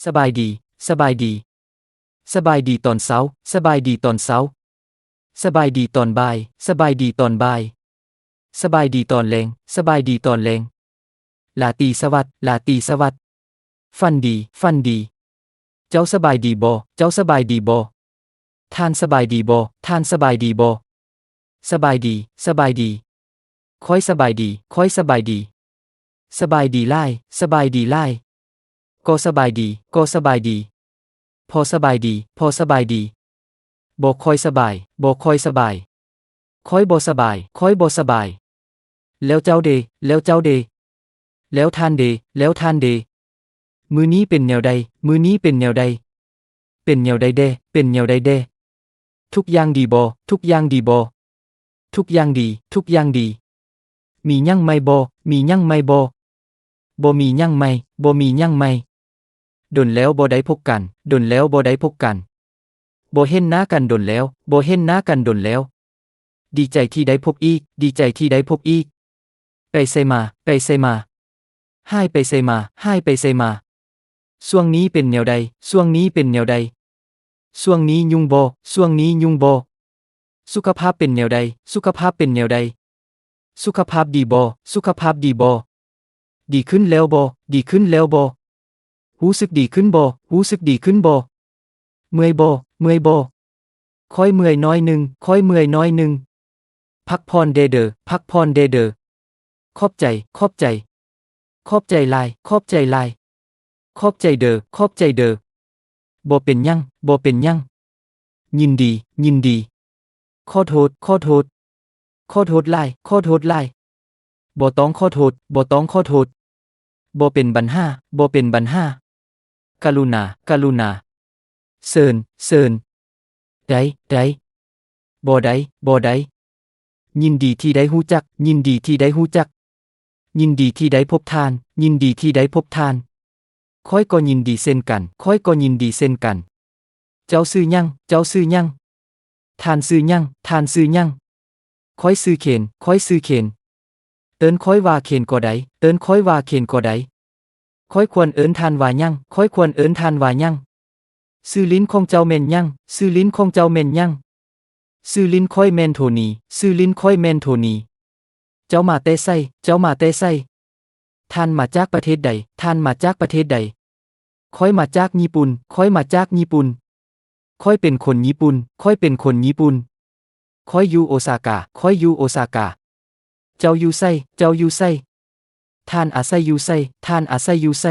ສະບາຍດີ, ສະບາຍດີ. ສະບາຍດີຕອນເຊົ້າ, ສະບາຍດີຕອນເຊົ້າ. ສະບາຍດີຕອນບ່າຍ, ສະບາຍດີຕອນບ່າຍ. ສະບາຍດີຕອນແລງ, ສະບາຍດີຕອນແລງ. ລາຕີສະຫວັດ, ລາຕີສະຫວັດ. ຝັນດີ, ຝັນດີ. ເຈົ້າສະບາຍດີບໍ່? ເຈົ້າສະບາຍດີບໍ່? ທ່ານສະບາຍດີບໍ່? ທ່ານສະບາຍດີບໍ່? ສະບາຍດີ, ສະບາຍດີ. ຂ້ອຍສະບາຍດີ, ຂ້ອຍສະບາຍດີ. ສະບາຍດີຫຼາຍ, ສະບາຍດີຫຼາຍ. ກໍສະບາຍດີ, ກໍສະບາຍດີ. ພໍສະບາຍດີ, ພໍສະບາຍດີ. ບໍ່ຄ່ອຍສະບາຍ, ບໍ່ຄ່ອຍສະບາຍ. ຂ້ອຍບໍ່ສະບາຍ, ຂ້ອຍບໍ່ສະບາຍ. ແລ້ວເຈົ້າເດ? ແລ້ວເຈົ້າເດ? ແລ້ວທ່ານເດ? ແລ້ວທ່ານເດ? ມື້ນີ້ເປັນແນວໃດ? ມື້ນີ້ເປັນແນວໃດ? ເປັນແນວໃດແດ່? ເປັນແນວໃດແດ່? ທຸກຢ່າງດີບໍ່? ທຸກຢ່າງດີບໍ່? ທຸກຢ່າງດີ, ທຸກຢ່າງດີ. ມີຫຍັງໃໝ່ບໍ່? ມີຫຍັງໃໝ່ບໍ່? ບໍ່ມີຫຍັງໃໝ່, ບໍ່ມີຫຍັງໃໝ່. ດົນແລ້ວບໍ່ໄດ້ພົບກັນ, ດົນແລ້ວບໍ່ໄດ້ພົບກັນ. ບໍ່ເຫັນໜ້າກັນດົນແລ້ວ, ບໍ່ເຫັນໜ້າກັນດົນແລ້ວ. ດີໃຈທີ່ໄດ້ພົບອີກ, ດີໃຈທີ່ໄດ້ພົບອີກ. ໄປໃສມາ, ໄປໃສມາ. ຫາຍໄປໃສມາ, ຫາຍໄປໃສມາ. ຊ່ວງນີ້ເປັນແນວໃດ? ຊ່ວງນີ້ເປັນແນວໃດ? ຊ່ວງນີ້ຫຍຸ້ງບໍ່? ຊ່ວງນີ້ຫຍຸ້ງບໍ່? ສຸຂະພາບເປັນແນວໃດ? ສຸຂະພາບເປັນແນວໃດ? ສຸຂະພາບດີບໍ່? ສຸຂະພາບດີບໍ່? ດີຂຶ້ນແລ້ວບໍ່? ດີຂຶ້ນແລ້ວບໍ່? ຮູ້ສຶກດີຂຶ້ນບໍ່? ຮູ້ສຶກດີຂຶ້ນບໍ່? ເມື່ອຍບໍ່? ເມື່ອຍບໍ່? ຂ້ອຍເມື່ອຍໜ້ອຍໜຶ່ງ, ຂ້ອຍເມື່ອຍໜ້ອຍໜຶ່ງ. ພັກຜ່ອນແດ່ເດີ, ພັກຜ່ອນແດ່ເດີ. ຂອບໃຈ, ຂອບໃຈ. ຂອບໃຈຫຼາຍ, ຂອບໃຈຫຼາຍ. ຂອບໃຈເດີ, ຂອບໃຈເດີ. ບໍ່ເປັນຫຍັງ, ບໍ່ເປັນຫຍັງ. ຍິນດີ, ຍິນດີ. ຂໍໂທດ, ຂໍໂທດ. ຂໍໂທດຫຼາຍ, ຂໍໂທດຫຼາຍ. ບໍ່ຕ້ອງຂໍໂທດ, ບໍ່ຕ້ອງຂໍໂທດ. ບໍ່ເປັນບັນຫາ, ບໍ່ເປັນບັນຫາ. ກະລຸນາ, ກະລຸນາ. ເຊີນ, ເຊີນ. ໄດ້, ໄດ້. ບໍ່ໄດ້, ບໍ່ໄດ້. ຍິນດີທີ່ໄດ້ຮູ້ຈັກ, ຍິນດີທີ່ໄດ້ຮູ້ຈັກ. ຍິນດີທີ່ໄດ້ພົບທ່ານ, ຍິນດີທີ່ໄດ້ພົບທ່ານ. ຂ້ອຍກໍຍິນດີເຊັ່ນກັນ, ຂ້ອຍກໍຍິນດີເຊັ່ນກັນ. ເຈົ້າຊື່ຫຍັງ? ເຈົ້າຊື່ຫຍັງ? ທ່ານຊື່ຫຍັງ? ທ່ານຊື່ຫຍັງ? ຂ້ອຍຊື່ເຄນ, ຂ້ອຍຊື່ເຄນ. ເອີ້ນຂ້ອຍວ່າເຄນກໍໄດ້, ເອີ້ນຂ້ອຍວ່າເຄນກໍໄດ້. ຂ້ອຍຄວນເອີ້ນທ່ານວ່າຫຍັງ? ຂ້ອຍຄວນເອີ້ນທ່ານວ່າຫຍັງ? ຊື່ຫຼິ້ນຂອງເຈົ້າແມ່ນຫຍັງ? ຊື່ຫຼິ້ນຂອງເຈົ້າແມ່ນຫຍັງ? ຊື່ຫຼິ້ນຂ້ອຍແມ່ນໂທນີ, ຊື່ຫຼິ້ນຂ້ອຍແມ່ນໂທນີ. ເຈົ້າມາແຕ່ໃສ? ເຈົ້າມາແຕ່ໃສ? ທ່ານມາຈາກປະເທດໃດ? ທ່ານມາຈາກປະເທດໃດ? ຂ້ອຍມາຈາກຍີ່ປຸ່ນ, ຂ້ອຍມາຈາກຍີ່ປຸ່ນ. ຂ້ອຍເປັນຄົນຍີ່ປຸ່ນ, ຂ້ອຍເປັນຄົນຍີ່ປຸ່ນ. ຂ້ອຍຢູ່ໂອຊາກາ, ຂ້ອຍຢູ່ໂອຊາກາ. ເຈົ້າຢູ່ໃສ? ເຈົ້າຢູ່ໃສ? ທ່ານອາໄສຢູ່ໃສ? ທ່ານອາໄສຢູ່ໃສ?